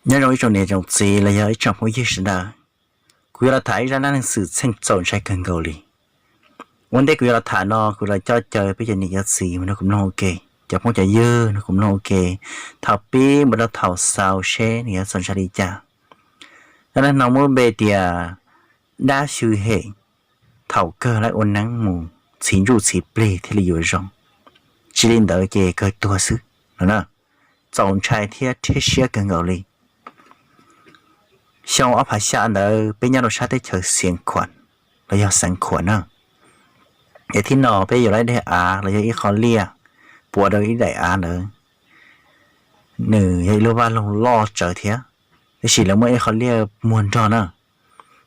Nyob zoo ib tsoom niam tsoom txiv los yog ib tsoom phooj ywg sawv daws, kuv yuav los tham ib zaj dab neeg xwm txheej txaus ntshai kawg nkaus li. Ua ntej kuv yuav los tham no kuv los coj caw peb cov niam cov txiv mus nrog kuv mloog ua ke, cov phooj cov ywg nrog kuv mloog ua ke, thaum pib mus rau thaum xaus seb nws yuav txaus ntshai li cas. Dab neeg no muab npe tias dab xyw hem thaum kawg lawv ua neeb mus txhiv ntsuj txhiv plig thiaj li yuav zoo, tsis li ntawd ces kawg tuag xwb no na. Txaus ntshai thiab rhiab siab kawg nkaus li. Xyoo ob phav xya ntawd peb nyob rau sab teb chaws Xiav Khuam los yog Xeev Khuam na. Es thib no peb yuav lawv daim av los yog ib qho liaj puas rau ib daim av ntawd. Nws yog ib lub vaj loog loj tsawv thiab, tab sis lawv muaj ib qho liaj muag nrog na,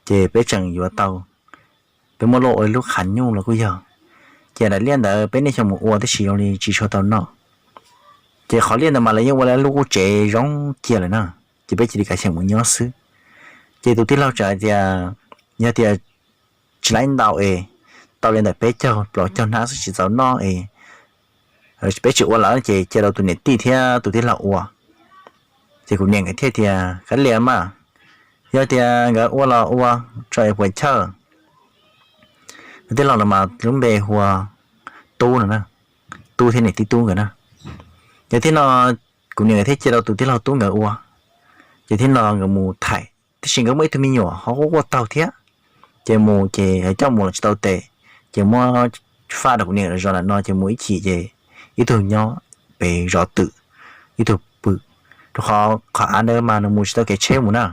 ces peb tseem yuav tau, peb muab luaj ua ib lub qhav nyuj los kuj yog. Ces daim liaj ntawd peb niaj xyoo mus ua tab sis zoo li tsis tshua tau noj. Ces qhov liaj ntawd mas lawv yeej ua lub kuj tsev zoo cia lawm na, ces peb cia li kav xyeem mus nyob xwb. Ces tus tij laug txawm hais tias, yog tias tsis laib ntau es tau li ntawm peb caug plaub caug hnab xwb tsis txaus noj es peb tsis ua lawm ces cia rau tus niam tij thiab tus tij laug ua. Ces kuv niam nkawd thiaj tias, kav liam mas, yog tias nkawd ua los ua tso es puas chawj. Tus tij laug los mas lub npe hu ua Tub no, Tub thiab niam tij Tub nkawd na. Ces thib no kuv niam nkawd thiaj cia rau tus tij laug Tub nkawd ua. Ces thib no nkawd mus thaim, tab sis nkawd muaj ib tug me nyuam ho quaj quaj taug thiab. Ces mus ces coj mus los tsis tau tes, ces muab faj rau kuv niam zos ntawm no ces mus ib chim ces ib tug nyob pem zov twm, ib tug pw, rau qhov qhov av ntawd mas nws mus tsis tau kev tsheb mus na.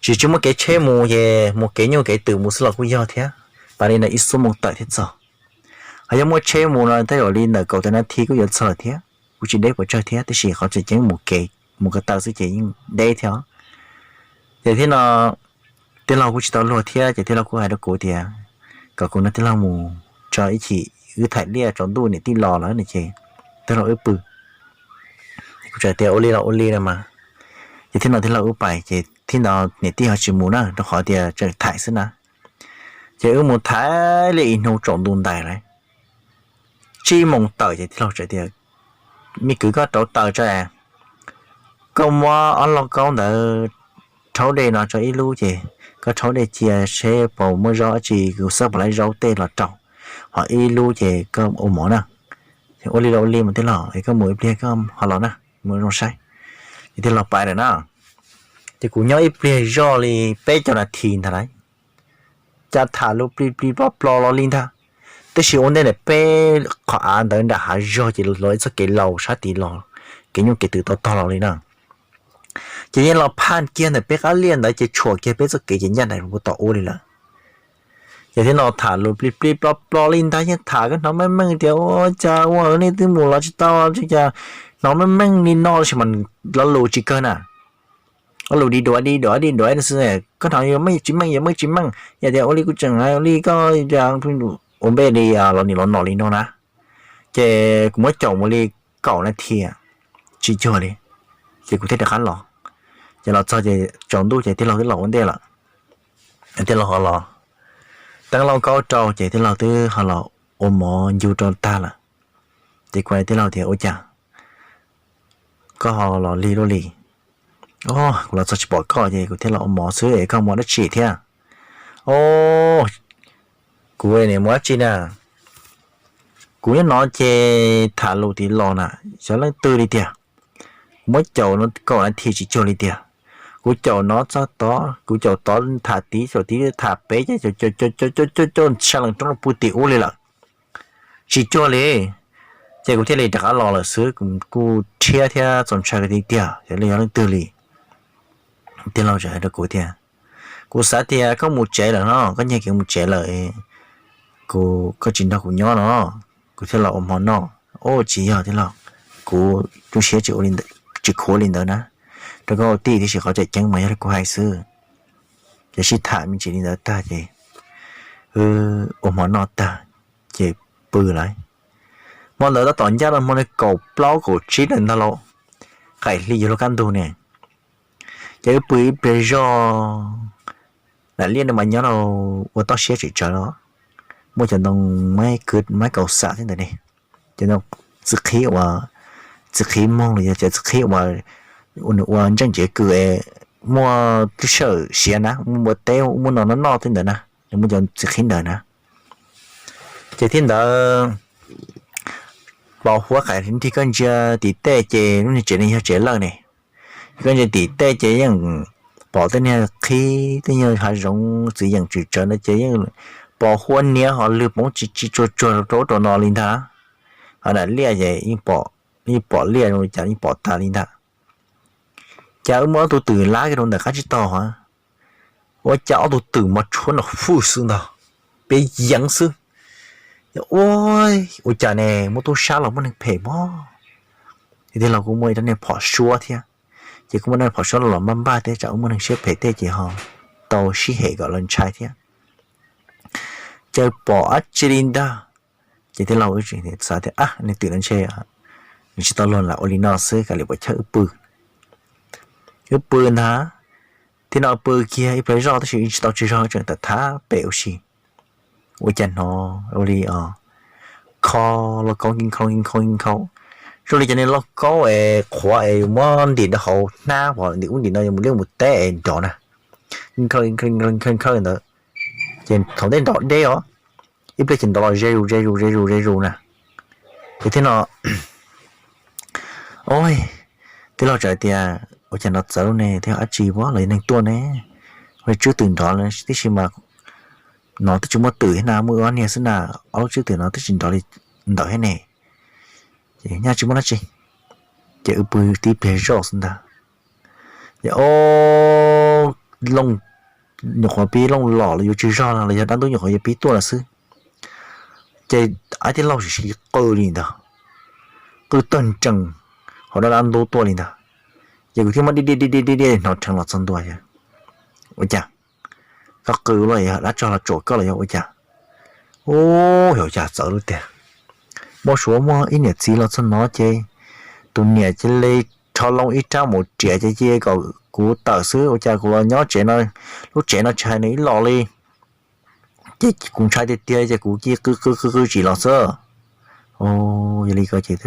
Tsis tsis muaj kev tsheb mus ces mus kev nyuj kev twm mus xwb los kuj yog thiab, tas li ntawd ib xuab moos tawm thiab txog. Ho yog muaj tsheb mus no tej zaum li ntawm kaum tawm nas this kuj yuav txog lawm thiab, kuj tsis deb puas tsawg thiab, tab sis qhov tseem ceeb mus kev mus ko taw xwb ces yeej deb thiab. Ces thib no tij laug kuj tsis tau luag thiab ces tij laug kuj hais rau kuv tias kom kuv nrog tij laug mus tso ib chim, wb thaim liaj tsaus ntuj niam tij los lawm no ces tij laug wb pw. Kuv txawm tias ua li los ua li no mas. Ces thib no tij laug wb pais ces thib no niam tij ho tsis mus na rau qhov tias tseem thaim xwb na. Ces wb mus thaim li ib hnub tsaus ntuj ntais lawm, tsib moos tawm ces tij laug txawm tias, me kwv, koj rauv taws tso, koj muab ob lauj kaub ntawd rhaub dej no tso ib lub ces koj rhaub dej cia seb puas muaj zaub dab tsi, kuv xav pom lawv zaub tej los rau, ho ib lub ces koj ua mov na. Ua li los ua li mas tij laug, es koj mus ib pliag koj ho los na, mus zoo saib. Ces tij laug pais lawm na. Ces kuv nyob ib pliag zoj li peb caug nas this ntag lauj, cas tham lus plig plig plob plob los li ntag. Tab sis ua ntej ntawm peb qhov av ntawd nram hav zog ces los ib txoj kev laus sab tid los, kev nyuj kev twm tau tog los li na. Ces yeej los phaj kiag ntawm peb qab liaj ntawd ces tshuam kiag peb txoj kev ces ncaj nraim mus tom ub li lawm. Ces thiab no tham lus plig plig plob plob li ntag, yeej tham koj hnov meej meej tias ua cas ua nej twb mus los tsis tau, cas hnov meej meej li no los sis mas lo lus tsis kawg na. Lo lus di duav di duav di duav xwb, koj hnov yuav meej tsis meej yuav meej tsis meej, yog tias ua li kuv tseem hais ua li koj ua npe li los nim los nom li no na. Ces kuv muab caum mus li kaum nas this tsis cuag li, ces kuv thiaj rov qab los. Ces los txog ces tsaus ntuj ces tij laug twb los ua ntej lawm. Tij laug ho los teeb lauj kaub rau ces tij laug twb ho los ua mov ncu rau tag lawm. Ces kuv hais tij laug tias ua cas koj ho los lig luaj li? O, kuv los txog tsis pom koj ces kuv thiaj los ua mov xwb es koj mus dab tsi thiab? O, kuv nim mus dab tsi na, kuv nyob no ces tham lus tid los na, xyov leej twg li tiag. Kuv muab caum no kaum nas this tsis cuag li tiag. Kuv caum no txog tod, kuv caum tod tham tid, caum tid tham pem, caum caum caum caum caum sab leej roob pw tim ub li lawm, tsis cuag li. Ces kuv thiaj li rov qab los lawm xwb, kuv kuj rhiab thiab txaus ntshai tiag tiag, xyov li yog leej twg li. Tij laug txawm hais rau kuv tias, kuv xav tias koj mus tsev lawm no, koj nyiag kev mus tsev lawm, kuv, koj tsis nrog kuv nyob no, kuv thiaj los ua hmo noj. O, tsis yog tij laug, kuv lub siab tsis khuv li ntawd na, rau koj ua tij tiam sis qhov tseem ceeb mas yog li kuv hais xwb. Ces sib tham me ntsis li ntawd tag ces wb ua hmo noj tag ces pw lawm. Hmo ntawd tab tom ncaj rau hmo li kaum plaub kaum tsib ntawd ntag lauj, qaim hli yuav luag kaj ntug ne. Ces wb pw ib pliag zog, daim liaj no mas nyob rau ua toj siab tsis tsawv los, muaj cov ntoo maib kaus xam thiab ntawd ne. Cov ntoo txiv qhib uas, txiv qhib moog los yog cov txiv qhib uas ua nws ua ntseej tsev kws es muaj lub sij hawm siav na, muaj npua teb muaj no noj noj tej ntawd na, nws muaj cov txiv qhib ntawd na. Ces thiab ntawd Pos Huab, qhov nrig koj ntsia tim tej ces lub niag tsev ne yog tsev lawj ne, koj ntsia tim tej ces yeej pom tej niag qhib tej niag hav zoov txiv yeem tswm tsawv ntawd ces yeej pom Huab niam ho lwg poob tsis tsis tsuag tsuag rau ub rau no li ntag. Ho nam liaj ces yeej pom liaj zoo li cas yeej pom tas li ntag. Cas wb muab ob tug twm lab kiag rau ntawm qab tsib taug, ua cas ob tug twm mas tshuav nrom fwj xwb ntag, peb yeev xwb. Ua, ua cas ne, muaj tub sab los muaj neeg phem mog. Ces tij laug kuj muaj ib rab niag phom suab thiab, ces kuj muaj rab niag phom suab los los npaj npaj thiab tsam wb muaj neeg siab phem tej ces ho tau sib hem kom lawv ntshai thiab. Ces pom dab tsi li ntag. Ces tij laug xav tias, ab, niag twm no ntshe nws tsis tau luag lawm, ua li no xwb kav liam puas chawj wb pw. Wb pw ntag, thiab no pw kiag ib pliag zoj tab sis tsis tau tswg zog, tseem tham tham pem ua si. Ua cas hnov ua li kho lauj kaub nkhaus nkhaus nkhaus, zoo li cov niag lauj kaub es qhuav es muab ntim rau hauv hnab, ntim ub ntim no yuav mus liaj mus teb es nrov na, nkhaus nkhaus ntawd. Ces thaum ntej nrov deb os, ib pliag ces nrov los ze zus ze zus ze zus ze zus na. Ces thiab no, o, tij laug txawm tias ua cas nrov txawv lub ne, thiab dab tsi los yog neeg tuaj ne, ua tswb twm nrov tib si mas, no twb tsis muaj twm thiab na, muaj wb ob niag xwb na, ob lub tswb twm no twb tsis nrov li ntawd thiab ne. Ces nyaj tsis muaj dab tsi, ces wb pw tib pliag zoj xwb ntag. Ces o, looj, nyuam qhuav pib looj los los yuav tswg zog los yog dab ntub nyuam qhuav yuav pib tuaj lawm xwb. Ces ab tij laug sim sim qw li ntag, qw tawg nrees hauv dab dab ntub tuaj li ntag. Ces kuv thiaj muab di di di di di hnov rheev los txog ntua, ua cas koj qw los dab tsog los tsuam koj los yog ua cas? U, yog ua cas txawv lub tiag. Muaj suav muaj ib niam txiv los txog no ces tus niam cia li rho loo ib rab mus riam ces cia kom kuv tawm xwb, ua cas kuv los nyob tsev no, lub tsev no tsis hais nws ib los li. Ces kuv ntshai tiag tiag ces kuv cia li qw qw qw qw tsim los xwb. Yog li ko ces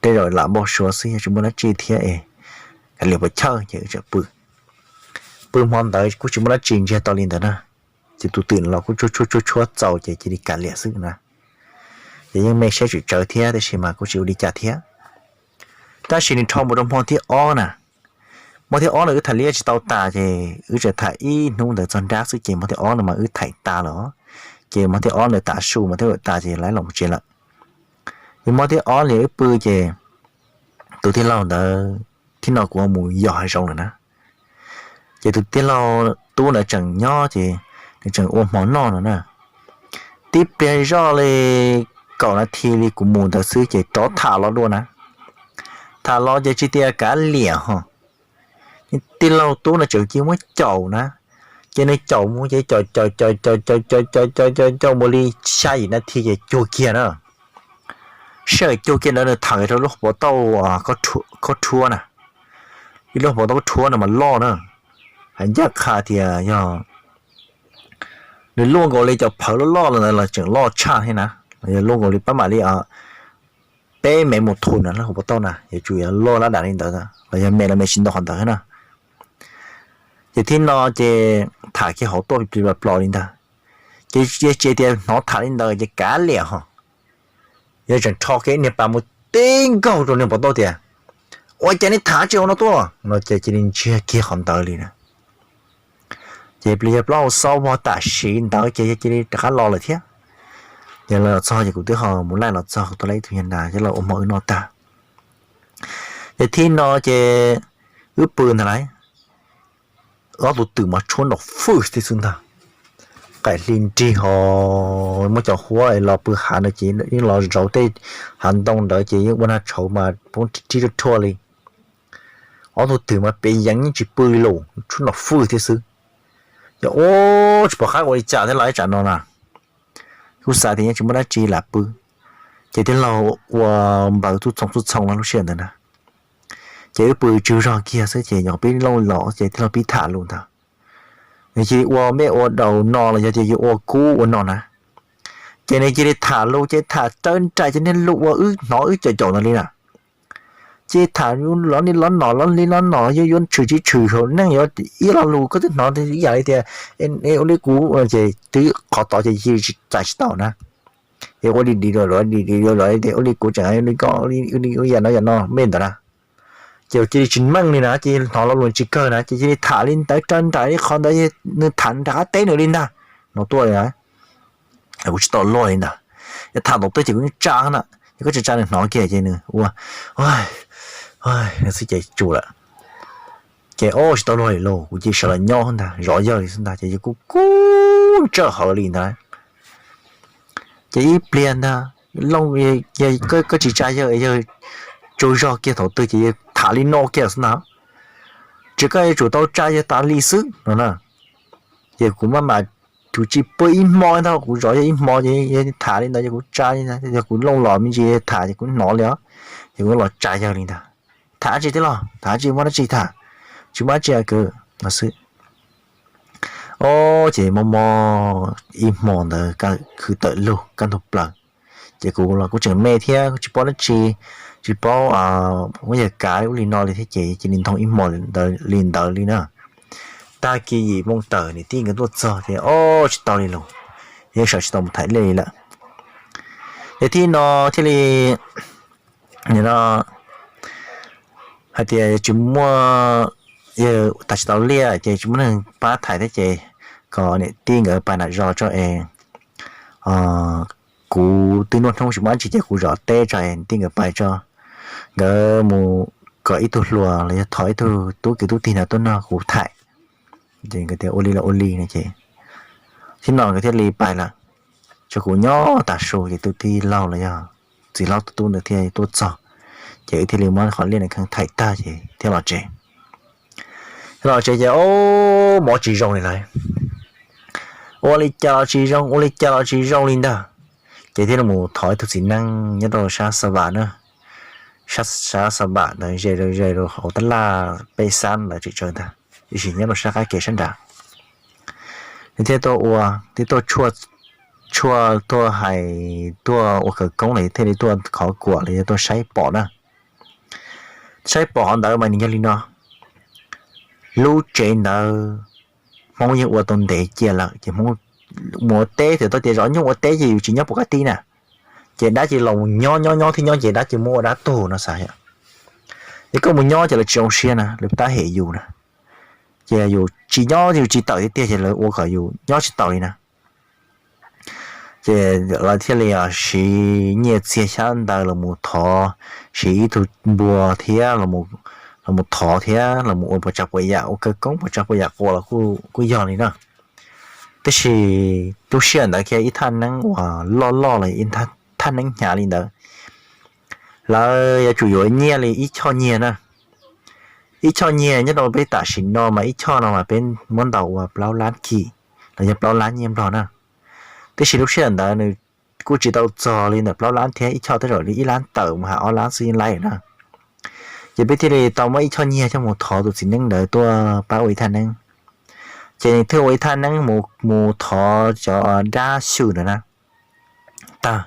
tej zaum lam npau suav xwb, yog tsis muaj dab tsi thiab es kav liam puas chawj ces wb tseem pw. Pw hmo ntawd kuj tsis muaj dab tsi ntsiag to li ntawd na. Ces tus twm los kuj tshuab tshuab tshuab txaus ces cia li kav liam xwb na. Ces yeej me siab tswm tsawv thiab tab sis mas kuj tsis ua li cas thiab. Tab sis nws rho mus rau hmo thib ob na. Hmo thib ob no wb tham liab tsis tau tas ces wb tseem tham ib hnub ntawd txog nrab xwb ces hmo thib ob no mas wb tham tas lawm. Ces hmo thib ob ntawd tav su mas twb tas ces lawv los mus tsev lawm. Ces hmo thib ob li wb pw ces tus tij laug ntawd, thib no kuv mus yos hav zoov lawm na. Ces tus tij laug tub ntawd tseem nyob ces nws tseem ua hmo noj no na. Tib pliag zoj li kaum nas this li kuv mus ntawd xwb ces rov tham los dua na. Tham los ces tsis tias kav liam ho, tij laug tub no tseem cia muab caum na. Ces nws caum mus ces caum caum caum caum caum caum caum caum caum mus li xya yim nas this ces cuag kiag na. Sij hawm cuag kiag ntawd nws tham rau lub hauv paus tauj khob rhuab na. Ib lub hauv paus tauj khob rhuab no mas loj na, hais ncaj qha tias yog nws luaj nkaus li cov phawv loj loj los ntawd los tseem loj tshaj thiab na. Los yog luaj nkaus li pab mam li peb mev mus thum na, lub hauv paus tauj na yuav tsum yog loj lab dam li ntawd los yog me los me tsis ntau qhov ntawd thiab na. Ces thib no ces tham kiag hauv tuaj plis plis plos plos li ntag. Ces tsis tias hnov tham li ntawd ces kav liam ho, yog tseem rho kiag niag pas mus tib nkaug rau niag hauv paus tauj tias, ua cas nej tham tsis ua no tuaj no ces cia li ntsiag kiag qhov ntawd li na. Ces plis yog plaub hau xaub vog tam sim ntawd ces yog cia li rov qab los lawm thiab. Ces lawv los txog ces kuv twb ho mus laij los txog kuv tus laij ib tug nyuag nas ces los ua hmo wb noj tag. Ces thib no ces wb pw ntag lauj, ob tug twm mas tshuab nrom fwj thiab xwb ntag. Qaim hli nrig ho muab cov huab los pw hav ntawd ces yeej los zauv tej hav ntoo ntawd ces yeej ua nag tshauv mas poob rib ruaj rhuaj li. Ob tug twm mas pem yeev yeej tsis pw li los tshuab nrom fwj thiab xwb. Yog ua tsis pom qab ua li cas thiab los ib tsam no na. Kuj xav tias yeej tsis muaj dab tsi lam pw, ces tij laug ua npaws txuj txoo txuj txoo no lub sij hawm ntawd na. Ces wb pw tswg zog kiag xwb ces nyuam qhuav pib looj los ces tij laug pib tham lus ntag. Nws cia li ua mej ua daus no los yog tias yuav ua kub ua no na. Ces nws cia li tham lus ces tham raws nraim ces niag lus uas wb hnov wb caum caum ntawd li na. Ces tham lov li lov nom, lov li lov nom, yuav yuav tshwm tsis tshwm saum neej, yuav ib lo lus koj twb hnov ib yam li tias ua li kuv, ces twb qhov tod ces tsis txais tsis tau na. Ces ua li dim dim los ua li kuv tseem li koj, ua li ua yam no yam no me ntawd na. Ces cia li tsis meej li na, ces hnov lo lus tsis kawg na, ces cia li tham li ntawd raws nraim li qhov ntawd, nws tham nram qab teb nws li ntag. No tuaj li, kuv tsis tau luag li ntag. Yog tham ntaus twg ces kuv yeej tsa na, yog koj tsis tsa nws hnov kiag ces nws ua, nws xwb ces tsuas lawm. Ces o tsis tau luag li lauj, kuv cia li sawv los nyob ntag, zov yawg li xwb ntag, ces yawg kuj kub ntsawj hawv li ntag. Ces ib pliag ntag, koj tsis tsa yawg, yawg tsaug zog kiag thaum twg ces yawg tham li no kiag xwb ntag. Ces koj yuav tsum tau tsa yawg tas li xwb no na. Ces kuv maj mam, kuv tsis pw ib hmo ntag, kuv zov yawg ib hmo ces yawg tham li ntawd ces kuv tsa li ntag, yog kuv looj los me ntsis tham ces kuv hnov li os, ces kuv los tsa yawg li ntag. Tham tsis tij los tham tsis muaj dab tsi tham, tsis muaj dab tsi kwv no xwb. O, ces mob mob ib hmo ntawd khwv tawm lug kaj ntug plaws, ces kuv los kuj tseem me thiab tsis paub dab tsi, tsis paub muab yawg kav ub li no li thiab ces cia li ntog ib hmo li ntawd li na. Tag kis yim moo tawm niam tij nkawd tuaj txog ces o tsis tau li lauj, yeej sawv tsis tau mus thaiv liaj li lawm. Ces thaum no thiaj li no hais tias tsis muaj, yawg thaiv tsis tau liaj ces tsis muaj neeg pab thaiv thiab ces kom niam tij nkawd pais nram zos tso es kuv twb noj hnub tsis muaj dab tsi ces kuv zov teb tso es niam tij nkawd pais tso, nkawd mus kom ib tug hluas los yog thov ib tug tub kwv tub tij ntawd tuaj nrog kuv thaiv. Ces nkawd tias ua li los ua li no ces thaum no nkawd thiaj li pais lawm. Tso kuv nyob tas su ces tus tij laug los yog txiv hlob tus tub ntawd thiaj tuaj txog, ces wb thiaj li muab qhov liaj ntawd kheej thaiv tag ces thiaj los tsev. Thiaj los tsev ces o, mob tsis zoo li lawm, ua li cas los tsis zoo, ua li cas los tsis zoo li ntag. Ces thiaj li mus thov ib tug txiv neej nyob rau sab Xa Vam na, sab Xa Vam ntawd ze ze rau hauv tab laj peb xab ntawd tsis tsawg ntag, tiam sis nyob rau sab qab kev sab nrad. Nws thiaj tuaj ua, thiaj tuaj tshuaj, tuaj hais, tuaj ua khawv koob los thiaj li tuaj khov kuam los yog tuaj saib pom na. Saib pom qhov ntawd mas nws yog li no, lub tsev ntawd Hmoob yeej ua tau ntev cia lawm ces Hmoob mus ua teb, thaum tau tias zov nyuj ua teb ces yus tsis nyob pov qab tib na, ces dab cia li los nyob nyob nyob thiab nyob ces dab cia li muab ua dab tuag no xav yom. Ces koj mus nyob ces lawv tsis zoo siab na, lawv tab hem yus na. Ces yus tsis nyob yus tsis tawm tiag tiag ces lawv ua kom yus nyob tsis taus li na. Ces lawv thiaj li siv nyiaj txiag xyab ntawv los mus thov, siv ib tug npua thiab los mus thov thiab los mus ua puas tsav puas yam, ua khawv koob puas tsav puas yam quas los kuj yog li na. Tab sis lub sij hawm ntawd kiag ib thaj neeb uas loj loj los ib thaj neeb hnyav li ntawd, lawv yuav tsum yuav nyiaj li ib choj nyiaj na. Ib choj nyiaj nyob rau peb tam sim no mas ib choj no mas peb muab ntaus ua plaub lab kis los yog plaub lab nyiaj Nplog na. Tab sis lub sij hawm ntawd nws kuj tsis tau txog li ntawm plaub lab thiab, ib choj tej zaum li ib lab tawm mus hais ob lab xwb yeej laib na. Ces peb thiaj li tau muab ib choj nyiaj coj mus thov tus txiv neeb ntawd tuaj pab ua ib thaj neeb. Ces nws thiaj ua ib thaj neeb mus thov cov dab xyw ntawd na. Tag,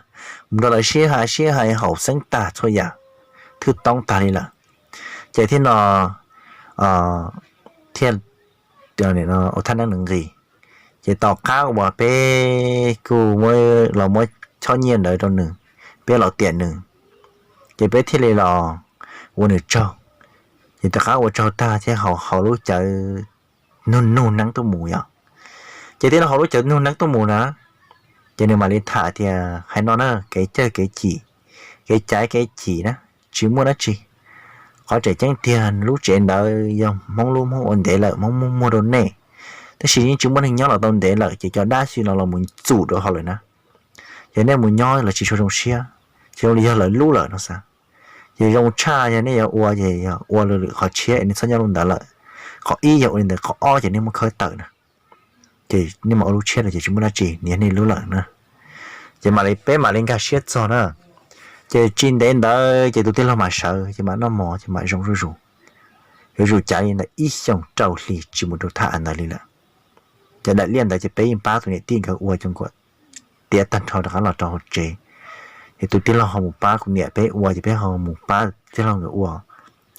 mus rau lawv sib hais sib hais haum xeeb tag txhua yam, thwj toob tag li lawm. Ces thiab no thiaj ua thaj neeb nws nqis. Ces tom qab uas peb kuj los muab choj nyiaj ntawd rau nws, peb los tiam nws, ces peb thiaj li los ua nws tsaug. Ces tom qab ua tsaug tag thiab haus lub cawv nug nug neeb tuaj mus yom. Ces thiaj li haus lub cawv nug neeb tuaj mus na, ces nws mam li tham tias hais no na, kev cawj kev chim, kev caiv kev chim na, tsis muaj dab tsi. Qhov tseem ceeb tiag lub tsev ntawd yog Hmoob lub, Hmoob ua ntev lawm, Hmoob muab muag rau nej, tab sis yeej tsis muaj neeg nyob los tau ntev lawm ces cov dab xyw no los mus txum rau hauv lawm na. Ces nej mus nyob los tsis tshua zoo siab, ces zoo li yog lawv lub lawm no xav. Ces zoo tshaj yog nej yuav ua ces yog ua lwm lwm qhov tshiab es nej txhob nyob lub ntawd lawm. Qhov ib yog ua li ntawd, qhov ob ces nej muab khawb tawm na. Ces nej mam ua lub tshiab lawm ces tsis muaj dab tsi, nws yog nej lub lawm na. Ces mam li peb mam li nkag siab txog na. Ces tsis ntev ntawd ces tus tij laug mam sawv ces mam noj mov ces mam zoo zuj zus. Yuav zus cav li ntawd ib xyoos rau hli tsis mus rau thaj av ntawd li lawm. Ces daim liaj ntawd ces peb yeej pab tus niam tij nkawd ua cov nkuam tiav tag nrho rov qab los rau hauv tsev. Ces tus tij laug ho mus pab kuv niam peb ua ces peb ho mus pab tij laug nkawd ua.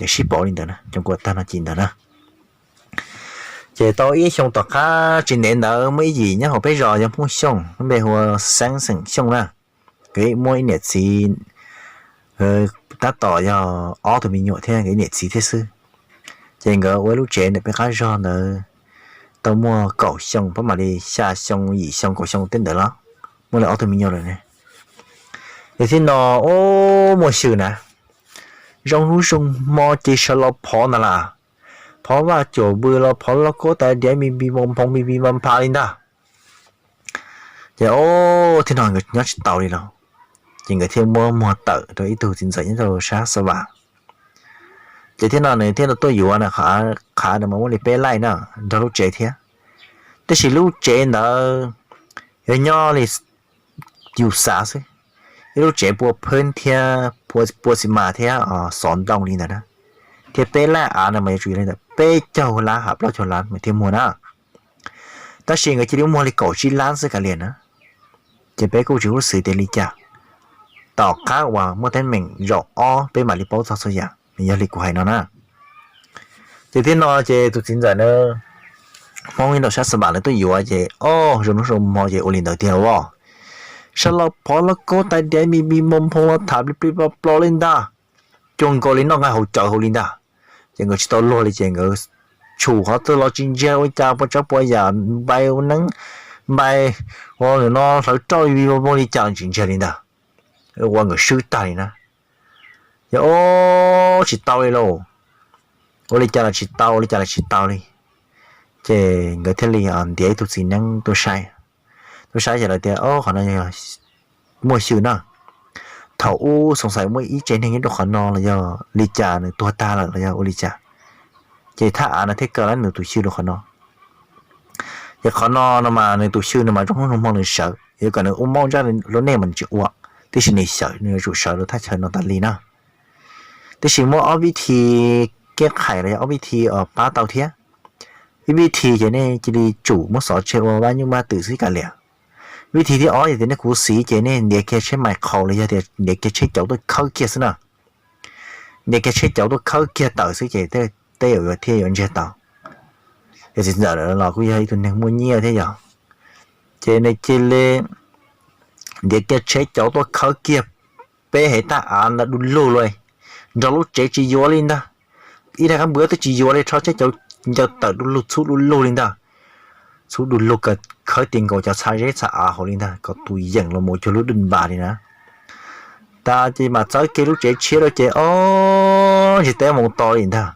Ces sib pauv li ntawd na, cov kuam tag no cim ntawd na. Ces tau ib xyoo tom qab tsis ntev ntawd muaj ib yim nyob hauv peb zos yog Hmoob Xyooj, lub npe hu ua Xeeb xeem Xyooj na. Nkawd muaj ib niam txiv, tab tom yog ob tug me nyuam thiab nkawd ib niam txiv thiab xwb. Ces nkawd ua ib lub tsev ntawm peb qab zog ntawd tau muaj kaum xyoo, pab mam li xya xyoo, yim xyoo, kaum xyoo tej ntawd los muaj li ob tug me nyuam lawm ne. Ces thiab no, o, muaj xyw na, zoo hnub zoo hmo ces sawv los phov ntag las. Phov vaj cuam vws los phov lauj kaub tais diav, mi npi npoo nphoo, mi npi npa npha li ntag. Ces o, thiab no nkawd nyob tsis tau li los, ces nkawd thiaj muab muag tawm rau ib tug txiv ntxawm nyob rau sab Xa Vam. Ces thiab no nws thiaj tuaj yuav na, qhov av nws mas muaj li peb laij na, nrog lub tsev thiab. Tab sis lub tsev ntawd yog nyob li yus xav xwb, ib lub tsev pua phab thiab, pua xis mas thiab xov ntoo li ntawd na, thiab peb laij av no mas yuav tsum yog li ntawm peb caug lab ham plaub caug lab mas thiaj muag na. Tab sis nkawd cia li muag li kaum tsib lab xwb kav liam na. Ces peb kuj tsis huj xwm tias li cas, tom qab uas muaj teeb meem zaum ob peb mam li paub txog txhua yam, nws yog li kuv hais no na. Ces thiab no ces tus txiv ntxawm na, Hmoob nyob rau sab Xa Vam lawv tuaj yuav ces o, zoo hnub zoo hmo ces ua li ntawd tiag os. Sawv los phov lauj kaub tais diav, mi npi npoo nphoo los tham plig plig plo plo li ntag, cuag nkaus li noj nqaij haus cawv hauv li ntag. Ces nkawd tsis tau luag li ces nkawd tshum qhov twg los tsis ntsiag, ua cas puas tsav puas yam, npai ua neeb, npai ua no hlawv roj, mi npi npoo nphoo li cas los tsis ntsiag li ntag. Ua nkawd swb tag li na. Ces o, tsis tau li lauj, ua li cas los tsis tau, ua li cas los tsis tau li. Ces nkawd thiaj li ntiav ib tug txiv neeb tuaj saib. Tuaj saib ces lawv tias o, qhov no yog muaj xyw na. Thaum ub xoom xais muaj ib tsev neeg nyob rau qhov no los yog li cas nws tuag tag lawm los yog ua li cas, ces thaj av no thiaj kaw lab nws tus xyw rau qhov no. Ces qhov no no mas nws tus xyw no mas zoo hnub zoo hmo nws sawv, yuav kom nws ua mob ntsaj lub neej mas nws tsis ua, tiam sis nws xyaw, nws yuav tsum sawv rau thaj chaw no tas li na. Tiam sis muaj ob vib thi keb qhais los yog ob vib thi pab tau thiab. Ib vib thi ces nej cia li tsum muab xov tseg ua vaj nyuj vaj twm xwb kav liam. Vib thi thib ob yog tias nej khuv xim ces nej ntiav kiag tsheb mais qhaus los yog tias ntiav kiag tsheb cauv tuaj khawb kiag xwb na. Ntiav kiag tsheb cauv tuaj khawb kiag tawm xwb ces tej zaum yuav thiaj yuav ntsiag tau. Ces txiv ntxawm los kuj yog ib tug neeg muaj nyiaj thiab yog, ces nws cia li ntiav kiag tsheb cauv tuaj khawb kiag peb hev thaj av ntawd du lug lawm, nrog lub tsev tsis yuav li ntag. Ib daim qab npua twb tsis yuav li, rho tsheb cauv ncaws tawm du lug txhub du lug li ntag. Txhub du lug khawb ti nkaus cov txha zeb txha av hauv li ntag, kom tus yeem los mus cuag lub dwj npas li na. Tas ces mam txawb kiag lub tsev tshiab rau ces o, ntsiag teb mus to li ntag.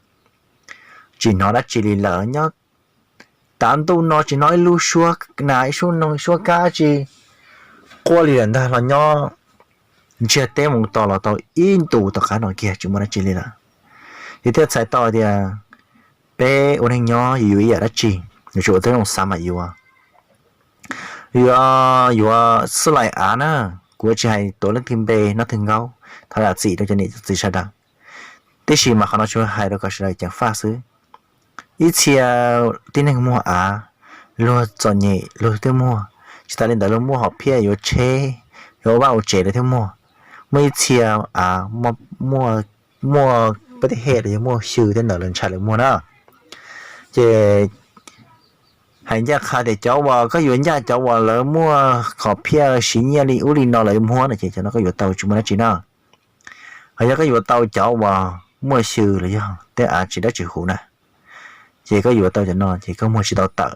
Tsis hnov dab tsi li lawm, nyob tav ntuj no tsis hnov ib lub suab nas ib suab noog ib suab kab tsi quaj li lawm ntag los nyob ntsiag teb mus to los tau ib ntus tom qab no kiag tsis muaj dab tsi li lawm. Ces thiaj txhais tau tias peb ua neej nyob yus yuav ib yam dab tsi, yuav tsum ua tib zoo xav mam yuav. Yuav, yuav xwb lais av na, kuv tsis hais tuav leej twg npe nab twg nkaub, thov zam txim rau cov niam cov txiv sawv daws. Tiam sis mas qhov no tsuas hais rau kom sawv daws ceev faj xwb. Ib txhia tib neeg muag av, luag txom nyem luag twb muag, tsis tas li ntawd luag muaj hom phiaj yuav tsheb, yuav ua vaj ua tsev lawv thiaj muag. Muaj ib txhia av, muaj pab tij hej los yog muaj xyw tej ntawd lawv ntshai lawv muag na. Ces hais ncaj qha tias cov uas koj yuav ncaj cov uas lawv muaj hom phiaj siv nyiaj li ub li no lawv muag no ces cov no koj yuav tau tsis muaj dab tsi na. Hos yog koj yuav tau cov uas muaj xyw los yog tej av tsis dab tsi huv na, ces koj yuav tau cov no ces koj muag tsis tau tawm.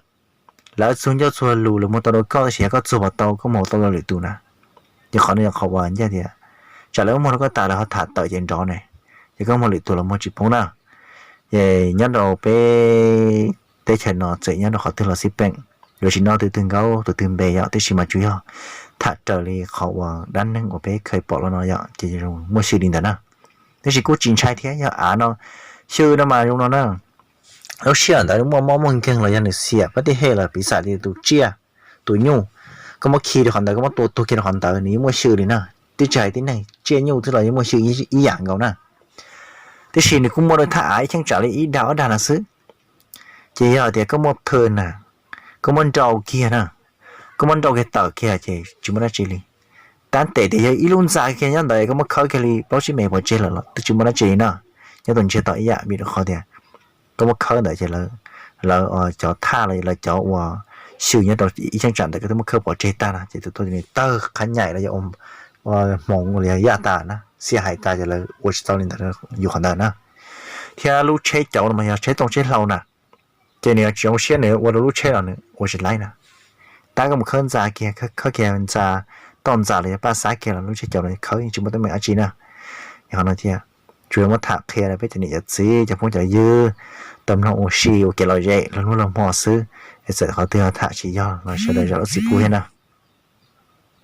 Lawv txhua ncauj txhua lus lawv muag tau rau koj tab sis yog koj txuag puas tau koj muag tau rau lwm tus na. Ces qhov no yog qhov uas ncaj tias tsam lawv muag rau koj tas lawv ho tham tawm ces nrov ne, ces koj muag lwm tus los muag tsis poob na. Ces nyob rau peb teb chaws no txawm nyob rau qhov twg los xij peem, yuav tsis noj tus twg nkaub tus twg npe yom, tiam sis mas tsuas yog tham raws li qhov uas dab neeg uas peb khaws pom los no yom, ces muaj xyw li ntawd na. Tiam sis kuj tsis ntshai thiab, yog av no, xyw no mas zoo no na. Lub sij hawm ntawd muaj mob muaj nkeeg los yog nws xiam pab tij hej los piv xam li tus tsiaj, tus nyuj, koj muab khi rau qhov ntawd, koj muab tua tuag kiag rau qhov ntawd nws yeej muaj xyw li na. Twb tsis hais tib neeg, tsiaj nyuj twb los yeej muaj xyw ib yam nkaus na. Tiam sis nws kuj muaj rau thaj av ib cheeb tsam li ib dag ob dag no xwb. Ces yog tias koj muaj pha na, koj muab nrau kiag na, koj muab nrau kiag tawm kiag ces tsis muaj dab tsi li. Tab tes tias yog ib lub ntxa kiag nyob ntawd koj muab khawb kiag li plaub tsib mev pov tseg lawm los twb tsis muaj dab tsi li na. nyob rau ntsiag to ib yam, vim rau qhov tias koj muab khawb ntawd ces lawv, lawv cov thaj los lawv cov uas xyw nyob rau ib cheeb tsam ntawd koj twb muab khawb pov tseg tag no ces tus tuag nws tawg qhab nyaim los yog ua hmoov los yog yaj tas na, xiab hais tas ces lawv ua tsis tau li ntawd, yus qhov ntawd na. Thiab lub tsheb cauv no mas yog tsheb tooj tsheb hlau na, ces nws tsis zoo siab nws ua rau lub tsheb los nws ua tsis laib na. Tab koj mus khawb ntxa kiag, khawb kiag ntxa, toj ntxas los yog paj xab kiag los lub tsheb cauv no khawb yeej tsis muaj teeb meem dab tsi na. Yog qhov no thiab, tsuas yog muab tham qhia rau peb cov niam cov txiv cov phooj cov ywg tau mloog ua si ua kev lom zem los hnub los hmo xwb, es txawm qhov twg tham tsis yog los sawv daws zam lub txim pub thiab na.